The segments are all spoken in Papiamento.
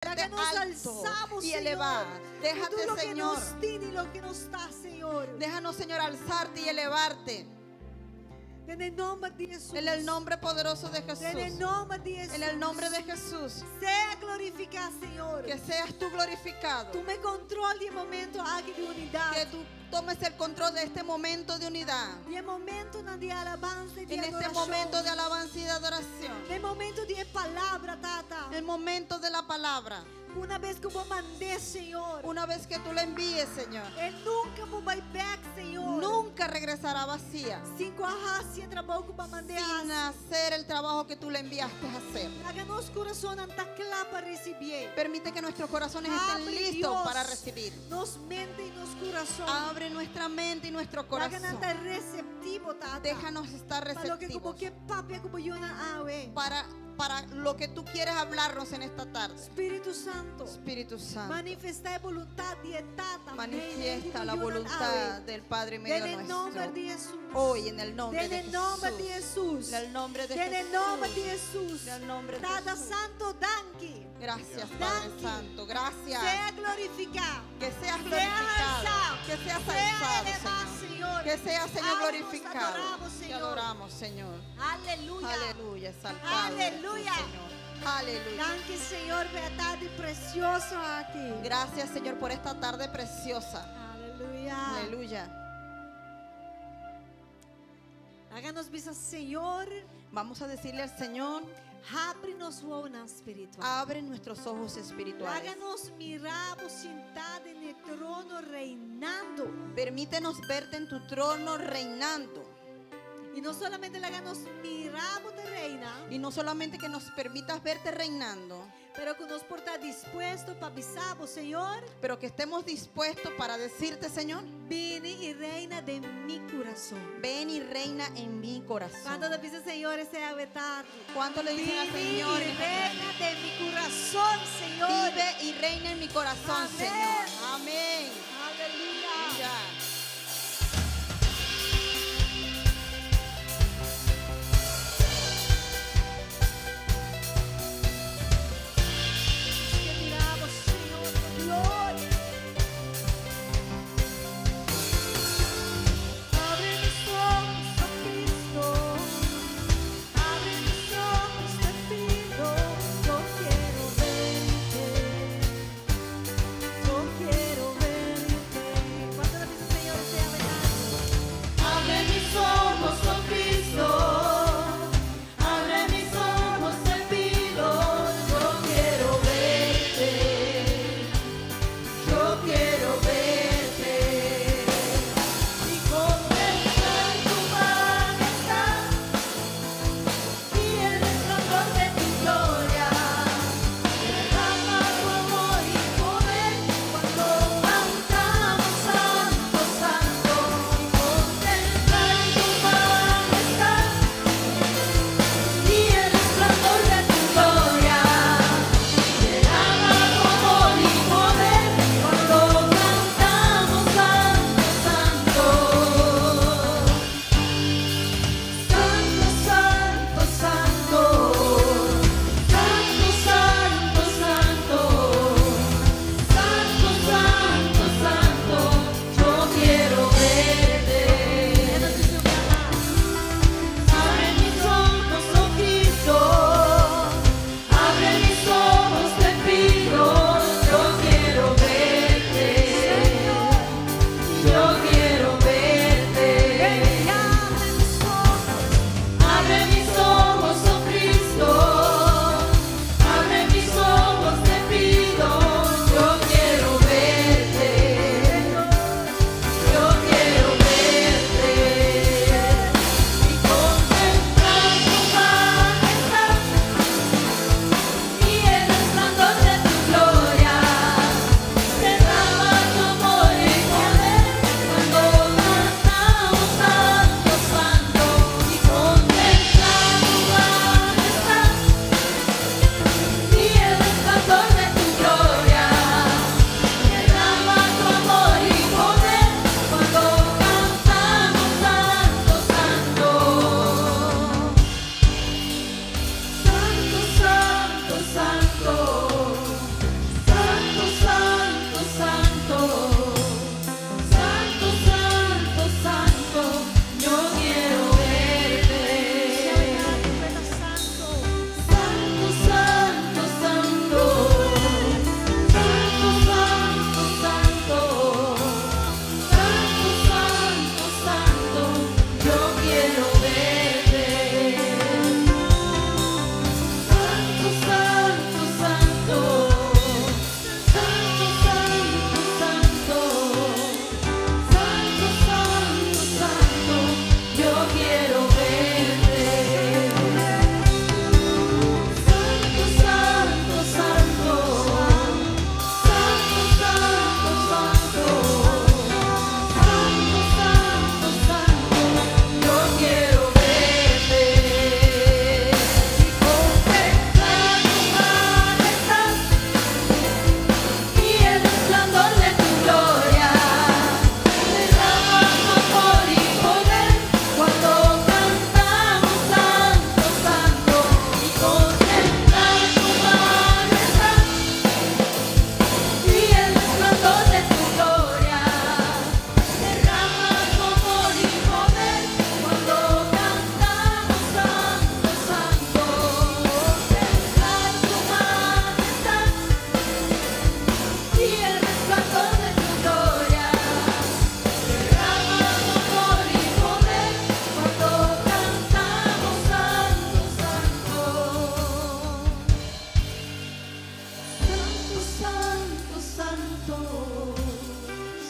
Laga nos alto alsa Bo, y Señor. elevar. Ku Déjate, tur loke Señor. nos tin i loke nos ta, Señor. Déjanos, Señor, alzarte y elevarte. Den e nòmber di Hesus. En el nombre poderoso de Den e Jesús. nòmber di Hesus. En el nombre de Jesús. Sea glorifiká, Señor. Que seas tú glorificado. Tuma kontrol di e momento aki di unidat. Que tú tomes el control de este momento de unidad. Di e momentonan di alabansa i di En este adorashon. momento de alabanza y de adoración. Den momento di e palabra, Tata. El momento de la palabra. Unabes ku Bo mand'é, Señor. Una vez que tú la envíes, Señor. E nunka por bai bèk, Señor. Nunca regresará vacía. Sin ku a hasi e trabou ku B'a mand'é Sin hasi. hacer el trabajo que tú le enviaste a hacer. Laga nos kurasonnan ta kla pa risibié. Permite que nuestros corazones estén Abre, listos Dios, para recibir. Nos mente i nos kurason. Abre nuestra mente y nuestro Laga nan corazón. ta reseptivo, Tata. Déjanos estar Pa loke ku Bo receptivos ke papia ku Bo yunan awe. para lo que tú quieres hablarnos en esta tarde. Spiritu Santu. Espíritu Santo, Manifestá e boluntat di e Tata. manifiesta la voluntad del Padre en medio Den e nòmber nuestro. di Hesus. Hoy en el nombre Den de e nòmber di Jesús. Hesus. En el nombre de Den e nòmber di Jesús. Hesus. En el nombre de Tata Jesús. Santu, danki. Gracias, Padre Danki. Santo. Gracias. Sea glorifiká. Que seas Sea glorificado. alsá. Que seas Sea alzado, elevá, Señor. Señor. Que seas, Señor, Alabamos, glorificado. adoramos, Te Señor. adoramos, Señor. Aleluya. Aleluya, exaltado. eres tú, Aleluya. Señor. Aleluya. Danki, Señor, pa e tardi presioso aki. Gracias, Señor, por esta tarde preciosa. Aleluya. Aleluya. Laga nos bisa, Señor, Vamos a decirle al Señor, habri nos wowonan spiritual. abre nuestros ojos espirituales. Laga nos mira Bo sintá den e trono reinando. Permítenos verte en tu trono reinando. I no solamente laga nos mira Bo ta reina, Y no solamente que nos permitas verte reinando, pero ku nos por ta dispuesto pa bisa Bo, Señor, pero que estemos dispuestos para decirte, Señor, bini i reina den mi kurason. ven y reina en mi corazón. Kuantu ta bisa Señor esei awe tardi? ¿Cuánto le dicen al Bini Señor? i en esta tarde? reina den mi kurason, Señor. Vive y reina en mi corazón, Amén. Señor. Amén. Aleluya. Aleluya. Te miramos, Señor, con gloria. Abre mis ojos, oh Cristo. Abre mis ojos, te pido. Yo quiero verte. Yo quiero verte.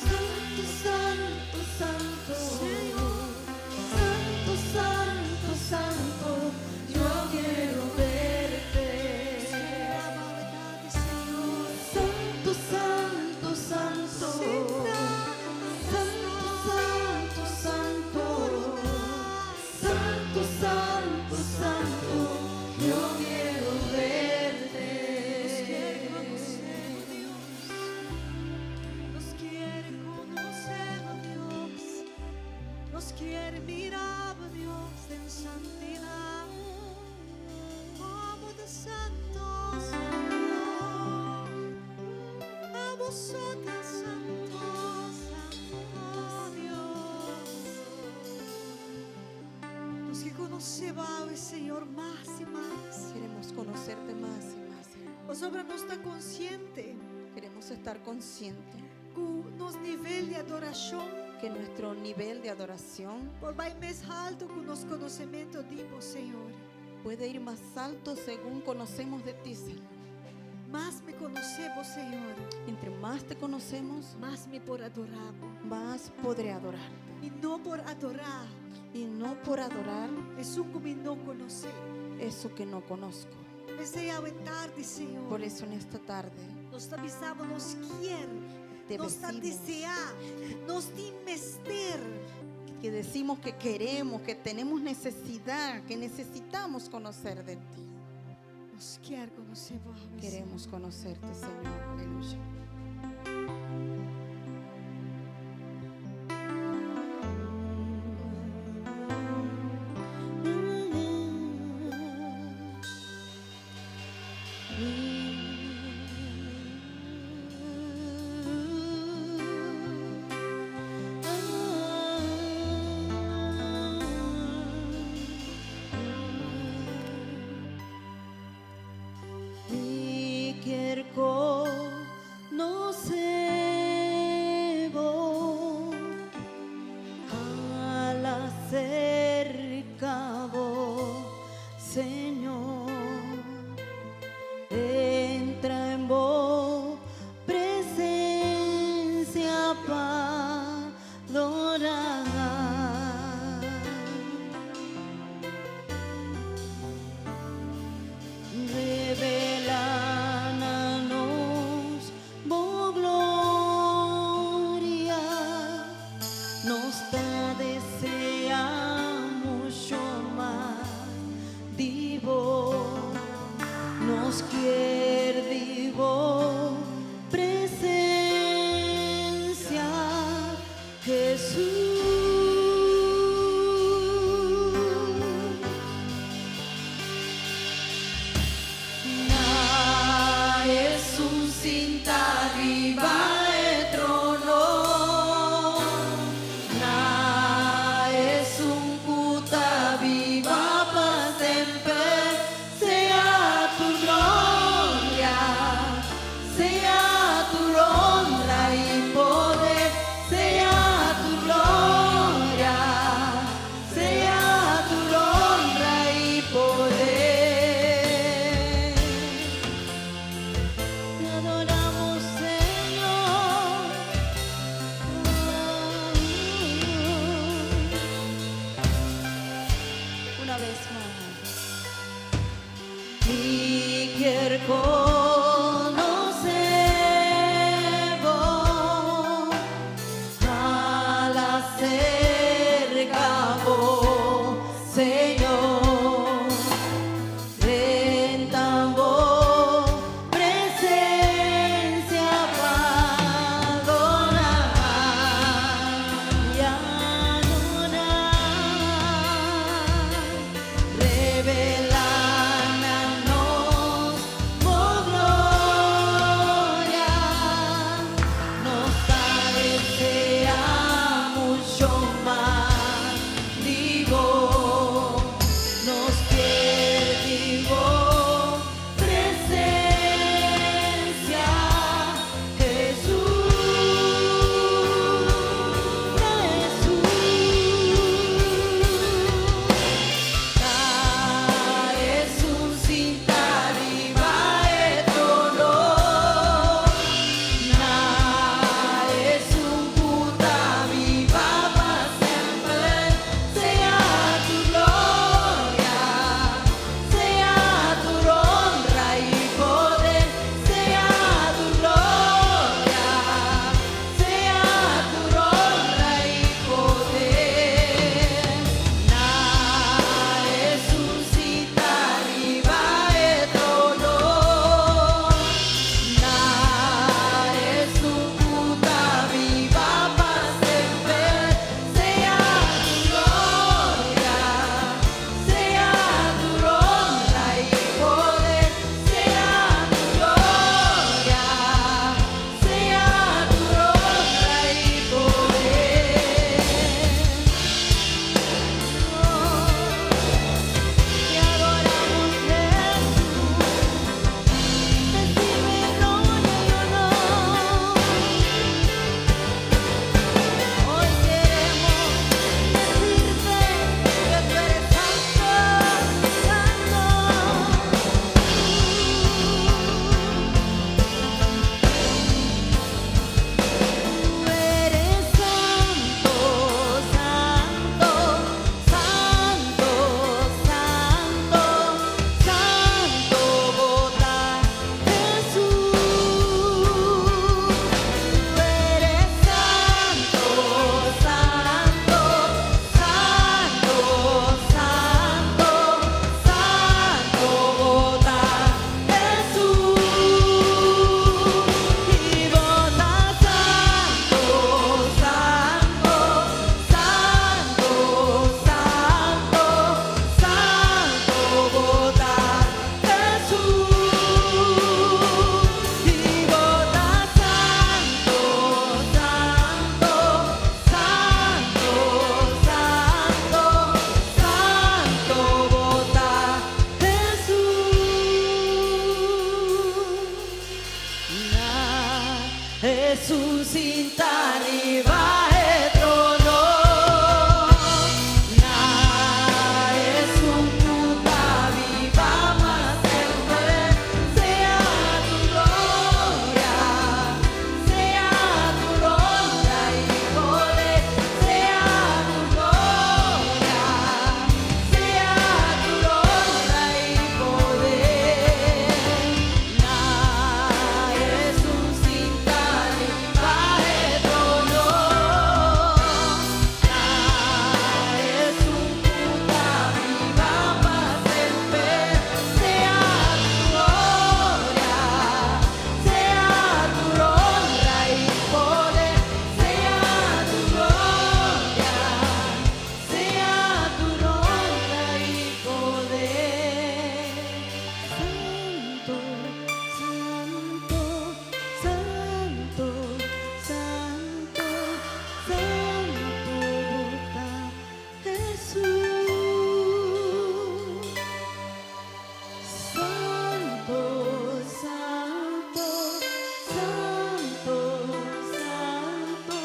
Santo, Santo, Santo, Santo, Santo, Santo, Santo, yo quiero verte. Santo, Santo, Santo, Santo, Santo, Santo, Santo, Santo, Santo, yo quiero verte. Nos quiere conocer, oh Dios. Nos kier mira, oh Dios, den santidat. Como ta santo, Señor. Abo so ta santo, santo Dios. Nos kier konosé bo, Señor, mas i mas. Queremos conocerte más y más, Señor. Pasobra nos ta konsiente Queremos estar conscientes ku nos nivel di adorashon que nuestro nivel de adoración por bai mas haltu ku nos konosementu di bo, Señor. Puede ir más alto según conocemos de ti, Señor. Mas mi konosé bo, Señor, Entre más te conocemos, mas mi por adorá bo. Más podré adorarte. Mi no por adorá Y no por adorar esun ku mi no konosé. Eso que no conozco. P'esei awe tardi, Señor. Por eso en esta tarde Nos ta bisa bo nos kier, te nos ta decimos deseá, nos tin mester. Que decimos que queremos, que tenemos necesidad, que necesitamos conocer de ti. Nos kier konosé bo. Queremos conocerte, Señor. Aleluya. Mi kier konosé. Esun sinta riba e trono, na esun ku ta biba pa semper, sea tur gloria, sea tur honra i poder, sea tur gloria, sea tur honra i poder. Na esun sinta riba e trono, na esun ku ta biba pa semper, sea tur gloria, sea tur honra i poder, sea tur gloria, sea tur honra i poder. Santo, Santo, Santo, Santo, Santo ta Jesus. Santo, Santo, Santo, Santo,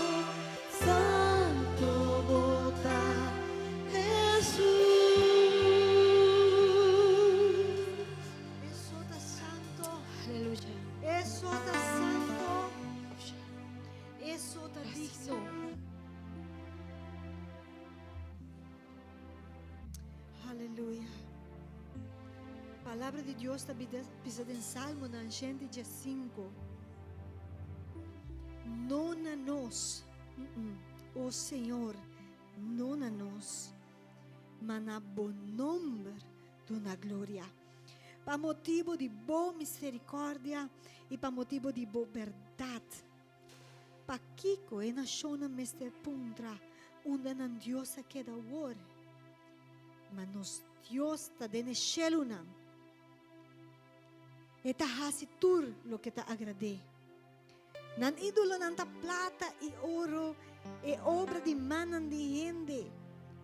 Santo bo ta Jesus. E so ta santo. Aleluya. E so ta santo. E so ta digno. Aleluya. Palabra di Dios ta bisa den Salmonan 105. No na nos, o Señor, no na nos, ma na bo nomber duna gloria. Pa motibo di bo misericordia i pa motibo di bo berdad. Pakico e nacionnan mester puntra unda nan Dios a keda awor? Ma nos Dios ta den e shelunan. E ta haci tur loke ta agrad'é. Nan ídolonan ta plata i oro, e obra di mannan di hende.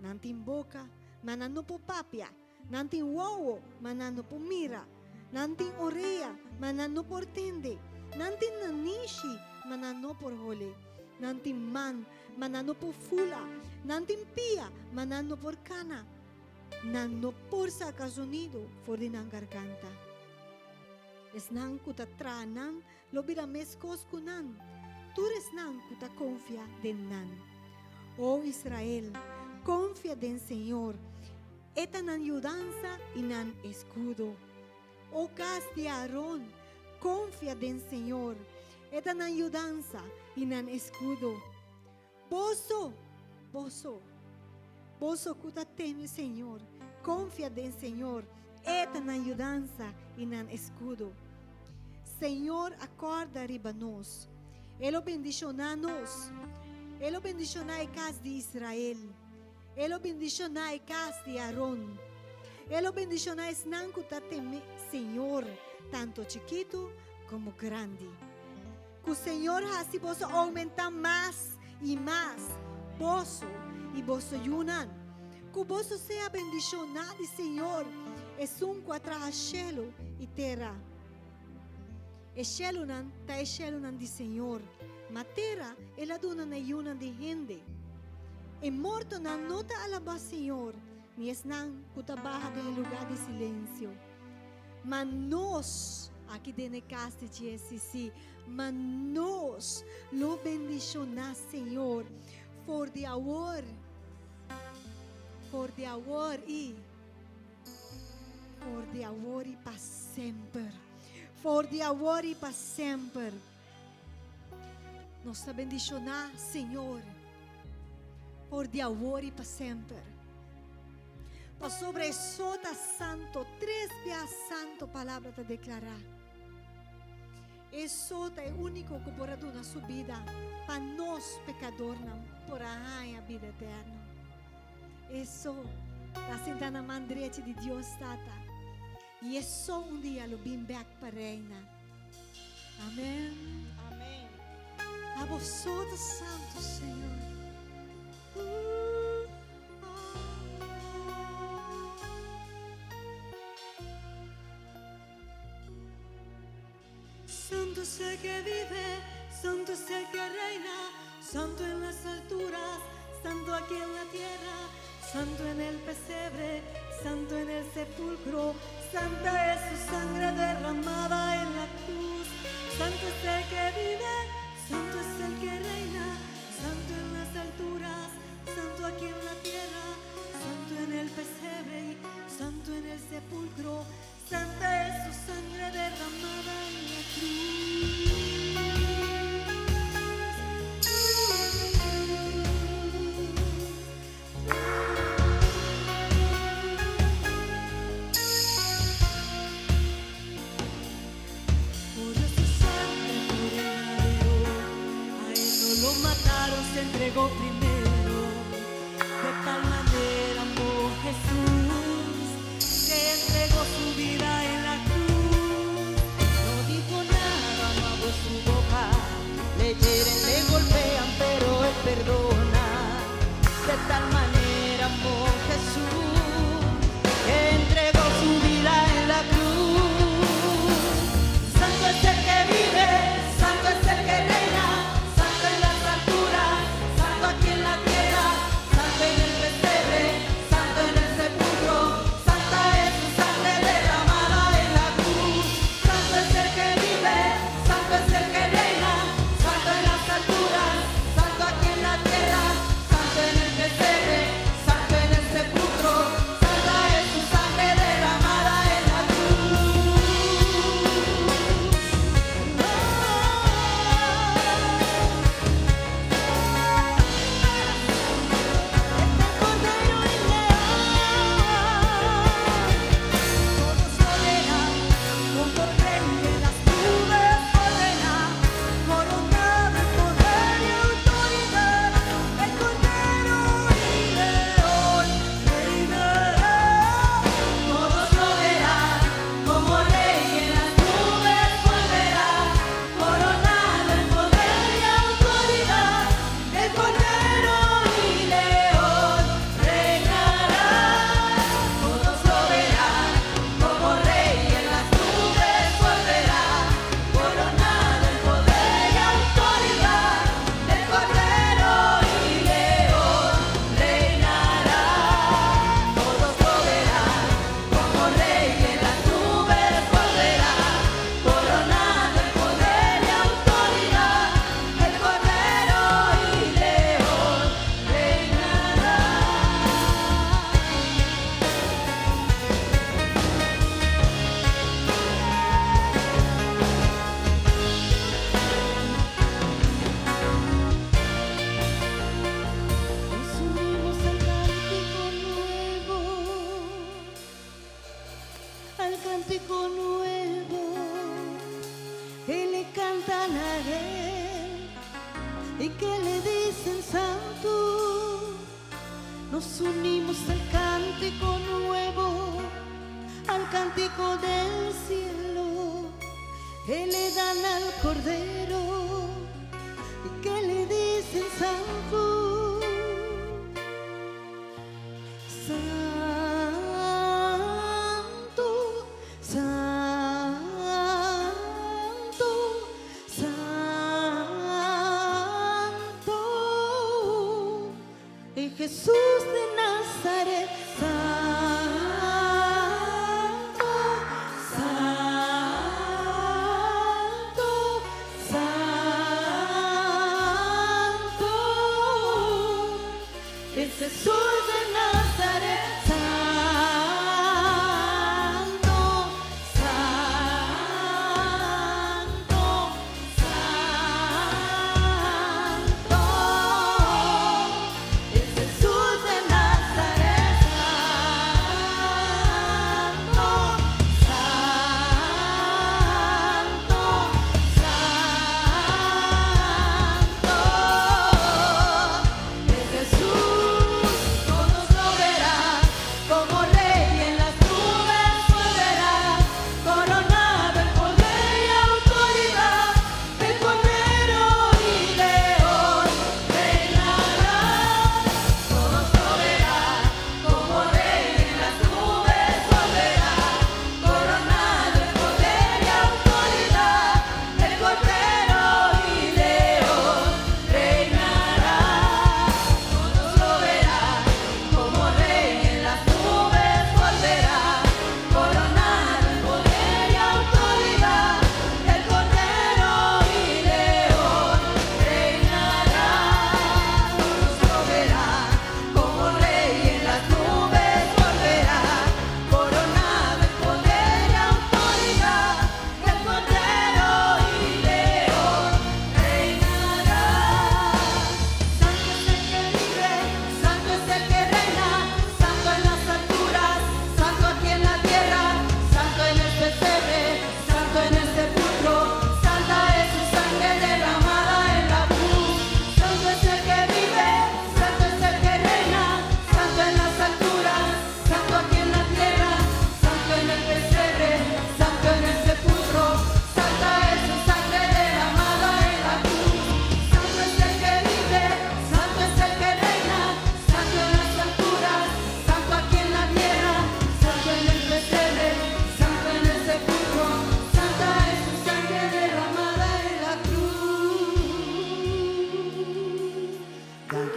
Nan tin boka, ma nan no por papia. Nan tin wowo, ma nan no por mira. Nan tin orea, ma nan no por tende. Nan tin nanishi, ma nan no por hole. Nan tin man, ma nan no por fula. Nan tin pia, ma nan no por kana. Nan no por saka zonido for di nan garganta. Esnan ku ta traha nan lo bira meskos ku nan, tur esnan ku ta konfia den nan. O Israel, konfia den señor, E ta nan yudansa i nan eskudo. O kas di Aaron, konfia den señor, E ta nan yudansa i nan eskudo. Boso, boso, boso ku ta teme señor, konfia den señor, E ta nan yudansa i nan eskudo. Señor a kòrda riba nos. E lo bendishoná nos. E lo bendishoná e kas di Israel. E lo bendishoná e kas di Aaron. E lo bendishoná esnan ku ta teme Señor, tantu chikitu komo grandi. Ku Señor hasi boso oumentá mas i mas, boso i boso yunan. Ku boso sea bendishoná di Señor, esun ku a traha shelu i tera. E shelunan ta e shelunan di Señor, ma tera el a duna na e yunan di hende. E mortonan no ta alabá Señor, ni esnan ku ta baha den e lugá di silensio. Ma nos, aki den e kas di JCC, ma nos lo bendishoná Señor for di awor, for di awor i. For di awor i pa semper. For di awor i pa semper. Nos ta bendishoná Señor for di awor i pa semper. Pasobra e so ta santo, tres bia santo palabra ta deklará. E so ta e úniko ku por a duna su bida pa nos pekadornan por a haña bida eterno. E so ta sinta na man drechi di Dios Tata. I e so un dia lo bin bek pa reina. Amen. Amen. Abo so ta santo, Señor. Santo es el que vive, santo. Santo en las alturas, santo aquí en la tierra, santo en el pesebre, santo en el sepulcro, santa es su sangre derramada en la cruz. Santo es el que vive, santo es el que reina, santo en las alturas, santo aquí en la tierra, santo en el pesebre y santo en el sepulcro, santa es su sangre derramada en la cruz. Por su sangre por el madero, a él no lo mataron, se entregó primero. De tal manera amó Jesús, que entregó su vida en la cruz. No dijo nada, no abrió su boca. Le hieren, le golpean, pero él perdona. De tal manera amó Jesús, que entregó su vida en la cruz. Santo es el que vive, santo es el que reina, santo en las alturas, santo aquí en la tierra, santo en el pesebre, santo en el sepulcro, santa es su sangre derramada en la cruz. Santo es el que vive, santo es el que reina, santo en las alturas, santo aquí en la tierra, santo en el pesebre, santo en el sepulcro, santa es su sangre derramada en la cruz. El Cordero y León, todos lo verán, como rey de las nubes volverá, coronado en poder y autoridad. El Cordero y León reinará. Todos lo verán, como rey en las nubes volverá, coronado en poder y autoridad. El Cordero y León reinará. Todos lo verán, como rey en las nubes volverá, coronado en poder y autoridad. El Cordero y León reinará. Todos lo verán, como rey en las nubes volverá, coronado en poder y autoridad. El Cordero y León reinará. Nos unimos al cántico nuevo, al cántico nuevo que le cantan a él y que le dicen santo. Nos unimos al cántico nuevo, al cántico del cielo que le dan al cordero y que le dicen santo. Santo, Santo, Santo. Y Jesús de Nazaret, Santo, Santo,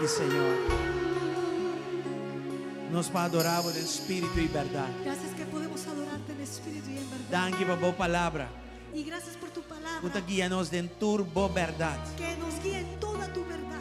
Danki, Señor. Nos por adorá Bo den spiritu i bèrdat. Gracias que podemos adorarte en espíritu y en verdad. Danki pa Bo palabra. Y gracias por tu palabra. Ku ta guia nos den tur Bo bèrdat. Que nos guía en toda tu verdad.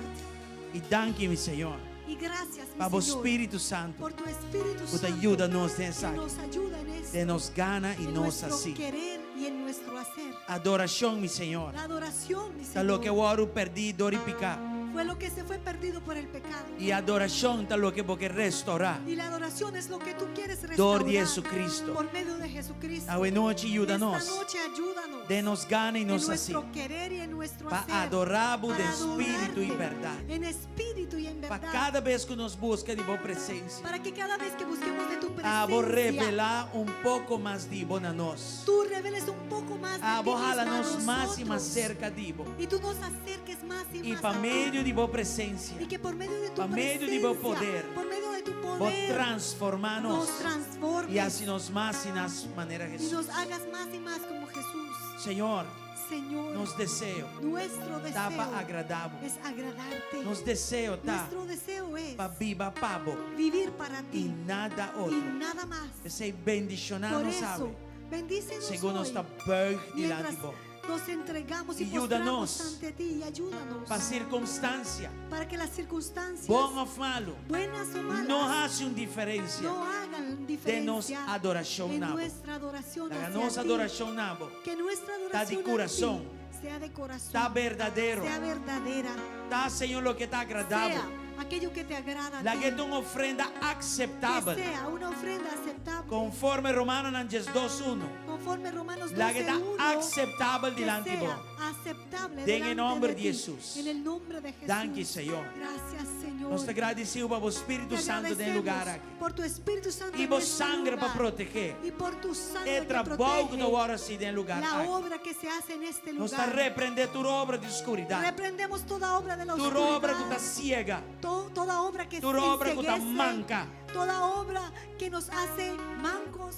I danki, mi Señor. Y gracias, mi Pa Bo Señor. Spiritu Santu. Por tu Espíritu Ku ta Santo. yuda nos den Que esaki. nos ayuda en esto. Den nos gana i En nos nuestro hasi. querer y en nuestro hacer. Adorashon, mi Señor. La adoración, mi Ta Señor. loke a wòrdu pèrdí dor di piká. Fue lo que se fue perdido por el pecado. I adorashon ta loke bo ke restourá. Y la adoración es lo que tú quieres Dor di restaurar Jesucristo. por medio de Jesucristo. Awe nochi yuda Esta nos. noche ayúdanos. Den nos gana i en nos hasi. nuestro querer y en nuestro Pa hacer. adorá bo Para den spiritu i adorarte bèrdat. En espíritu y en Pa verdad. kada bes ku nos buska di bo presensia. Para que cada vez que busquemos de tu presencia. Abo revelá un poko mas di bo na nos. Tú reveles un poco más de Abo ti hala misma a nos mas i mas nosotros. serka di bo. Y tú nos acerques más y I más pa a ti. medio di bo presensia. Y que por medio de tu Pa medio di bo presencia, poder, por medio de tu Bo poder, transformá nos nos. transformes I hasi nos mas i mas manera y Hesus. nos hagas más y más como Jesús. Señor, Señor, nos deseo nuestro ta deseo pa agradá bo. es agradarte. Nos deseo ta Nuestro deseo es pa biba pa bo vivir para i ti nada y otro. nada más. P'esei bendishoná Por nos eso, awe. bendícenos Segun nos hoy, ta buig dilanti mientras bo. nos entregamos y I yuda postramos nos. ante ti y ayúdanos Pa sirkunstansia, para que las circunstancias, bon òf malu, buenas o malas, no hasi un diferensia no hagan den nos diferencia adorashon en na bo. nuestra adoración Laga hacia nos ti. adorashon na bo. Que nuestra Ta di adoración a ti kurason. sea de corazón, Ta berdadero. sea verdadera, Ta, Señor, loke ta agradá bo. sea aquello que te agrada a Laga ti, ta un ofrenda que akseptabel. sea una ofrenda aceptable, Konforme Romanonan 12:1. conforme Romanos Laga ta 12:1, akseptabel que dilanti bo. sea aceptable Den e delante nòmber de di ti. Hesus. En el nombre de Jesús. Danki, Señor. Gracias, Señor. Nos ta gradisido pa bo Spiritu Te Santu den e lugá agradecemos aki. por tu Espíritu Santo I en bo este sangre pa lugar. protegé. Y por tu sangre E que trabou ku ta protege wòrdu hasí den e lugá la aki. obra que se hace en este Nos ta lugar. reprendé tur obra di skuridat. Reprendemos toda obra de la Tur obra ku oscuridad. ta siega. Toda obra que Tur obra ku ta enceguece, manka. Toda obra que nos hace mancos.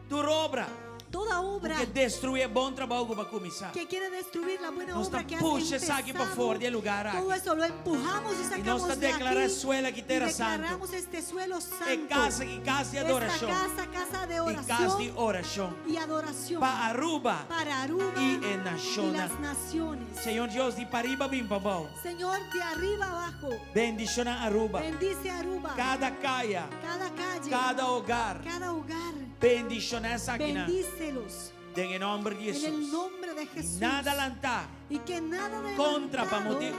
Tur obra Toda obra ku ke destruí e bon trabou ku bo a kuminsá. que quiere destruir la buena Nos obra ta que has pusha esaki pa empezado. for di e lugá aki. Todo eso lo empujamos y I nos sacamos ta de deklará aquí. suelo aki Y tera santu. declaramos este suelo E santo. kas aki kas di Esta adorashon. casa, casa de I kas di oración orashon. y adoración. Pa Aruba para Aruba i e y nashonnan. las naciones. Señor Dios, di pariba bin pabou. Señor, de arriba abajo, Bendishoná Aruba. bendice Aruba. Kada kaya, cada calle, kada hogar. cada hogar. Bendishoná esakinan. Bendícelos Den e nòmber di en el Hesus. nombre de Jesús. Nada lantá Y que nada kontra pa levantado, motibu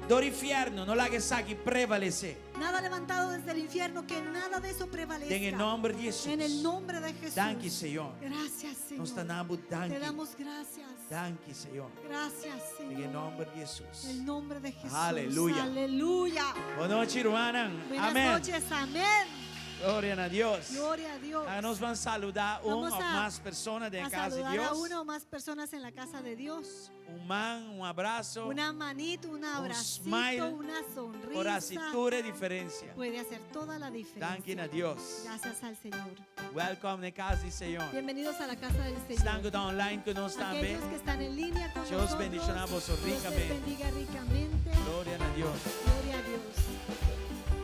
dor infierno, no laga esaki prevalesé. nada levantado desde el infierno, que nada de eso prevalezca. Den e nòmber di Hesus. En el nombre de Jesús. Danki, Señor. Gracias, Señor. Nos ta duna bo Te danki. damos gracias. Danki, Señor. Gracias, Den e Señor. nòmber di En el Hesus. nombre de Jesús. Aleluya. Aleluya. Bon nochi, rumannan. Buenas Amèn. noches. Amén. Gloria na Dios. Gloria a Dios. Laga nos ban saludá un Vamos òf a- mas persona den A kas di saludar a Dios. una o más personas en la casa de Dios. Un man, un abraso. Una manito, un abracito, smile. una sonrisa. Por hasi tur e diferensia. Puede hacer toda la diferencia. Danki na Dios. Gracias al Señor. Welcome na kas di Señor. Bienvenidos a la casa del Señor. Esnan ku ta online ku nos tambe. Aquellos que están en línea con Dios nosotros. bendishoná boso Dios les rikamente. bendiga ricamente. Gloria na Dios. Gloria a Dios.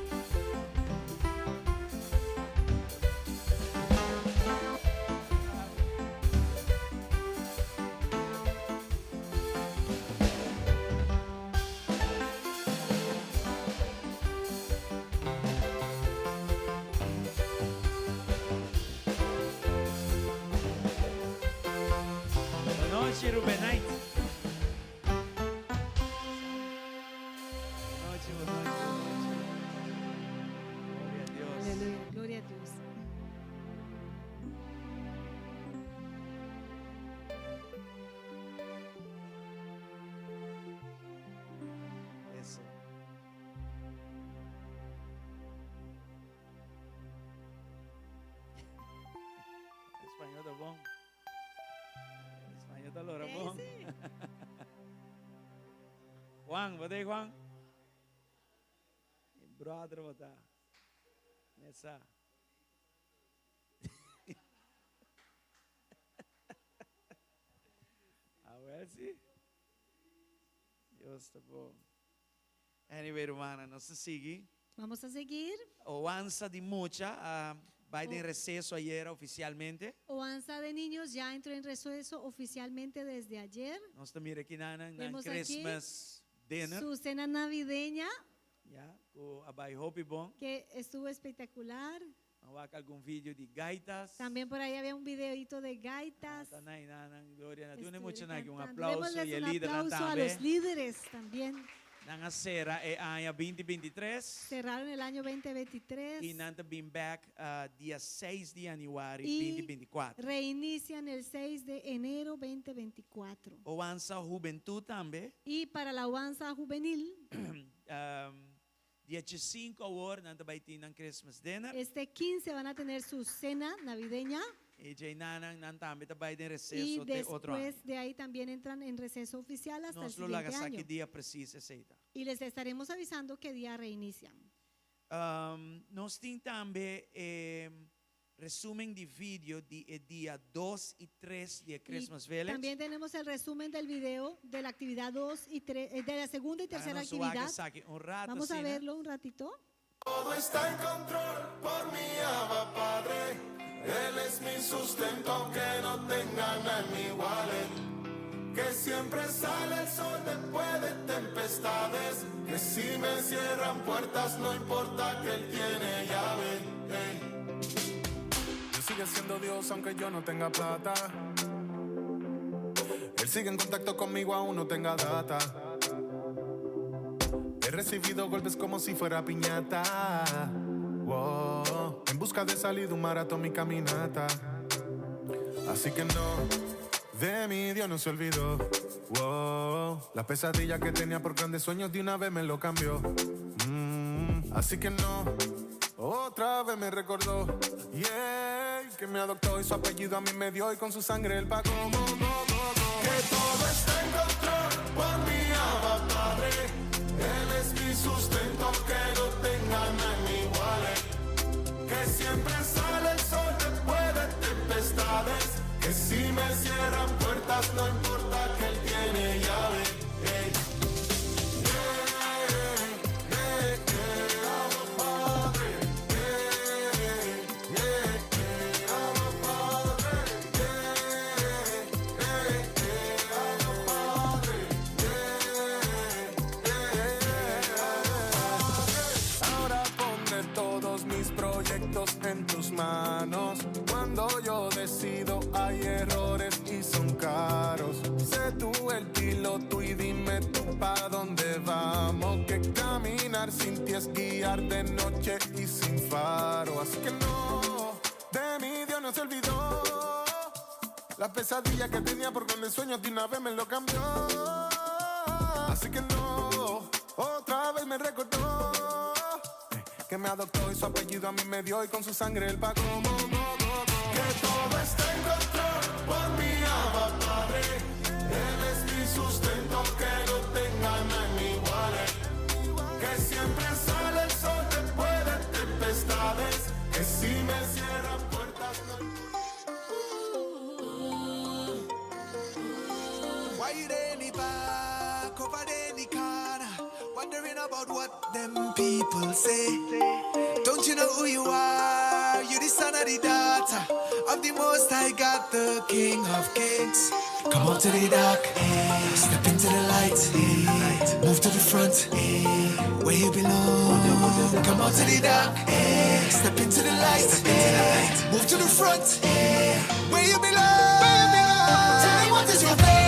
Bon nochi, Rubenite. Bon nochi, bon nochi, bon nochi. Gloria a Dios. Aleluya. Gloria a Dios. Eso. Spañó ta bon. Spañó ta lora bon. Juan, bo t'ei Juan? Mi brother bo ta. Mesa. A ver si. Dios ta bon. Anyway, rumannan, nos ta sigui. Vamos a seguir. Oansa di mucha a bai den receso ayera oficialmente. Oansa de niños ya entró en receso oficialmente desde ayer. Nos ta mira aki nan nan Vemos aquí Christmas dinner. su cena navideña. Ya, cu a bai hopi bon. Que estuvo espectacular. Nan wak algun video di gaitas. También por ahí había un videito de gaitas. Ah, ta nan, nan, nan, gloria na Dios. Duna mucha Estuvieron nan aki un cantando. aplauso Démosles y e un lidernan aplauso a tambe. los líderes también. Nan a cera e aña 2023. Cerraron el año 2023. Y nan ta bin back dia 6 di januari Y 2024. reinician el 6 de enero 2024. Oansa Hubentud tambe. Y para la Oansa Juvenil. Dia 15 awor nan ta bai tin nan Christmas dinner. Este 15 van a tener su cena navideña. Y djei nanan nan tambe ta bai den Y receso te otro aña. después de ahí también entran en receso oficial hasta el Nos lo laga siguiente sa ki año. dia precies esei ta. Y les estaremos avisando qué día reinician. Nos tin tambe e resumen di video di e dia 2 y 3 di e Christmas Village. También tenemos el resumen del video de la actividad 2 y 3, de la segunda y tercera Laga nos wak actividad. esaki un rato Vamos a asina. verlo un ratito. Todo está en control por mi Abba Padre. Él es mi sustento aunque no tenga nada en mi wallet. Que siempre sale el sol después de tempestades. Que si me cierran puertas no importa que él tiene llave. Hey. Dios sigue siendo Dios aunque yo no tenga plata. Él sigue en contacto conmigo aún no tenga data. He recibido golpes como si fuera piñata. Wow. En busca de salir de un maratón mi caminata. Así que no, de mi Dios no se olvidó. Wow. La pesadilla que tenía por grandes sueños de una vez me lo cambió. Así que no, otra vez me recordó. Yeah, que me adoptó y su apellido a mí me dio y con su sangre él pagó. Go, go, go, go. Que todo está en control por mi Abba Padre. Él es mi sustento aunque no tenga nada en mi wallet. Que siempre sale el sol después de tempestades. Que si me cierran puertas no importa que él tiene llave. Hey. Ahora pondré todos mis proyectos en tus manos. Cuando yo decido hay errores y son caros. Sé tú el piloto y dime tú pa' dónde vamos. Que caminar sin ti es guiar de noche y sin faro. Así que no, de mi Dios no se olvidó. La pesadilla que tenía por grandes sueños de una vez me lo cambió. Así que no, otra vez me recordó que me adoptó y su apellido a mí me dio y con su sangre él pagó. Go, go, go, go. Que todo está en control por mi Abba Padre. Él es mi sustento aunque no tenga nada en mi wallet. Que siempre sale el sol después de tempestades. Que si me cierran puertas no Why you there in the back, over there in the corner, wondering about what them people say? Don't you know who you are? You the son of the daughter of the Most High God, the King of Kings. Come out to the dark, step into the light, move to the front, where you belong. Come out to the dark, step into the light, move to the front, where you belong. Tell me what is your faith?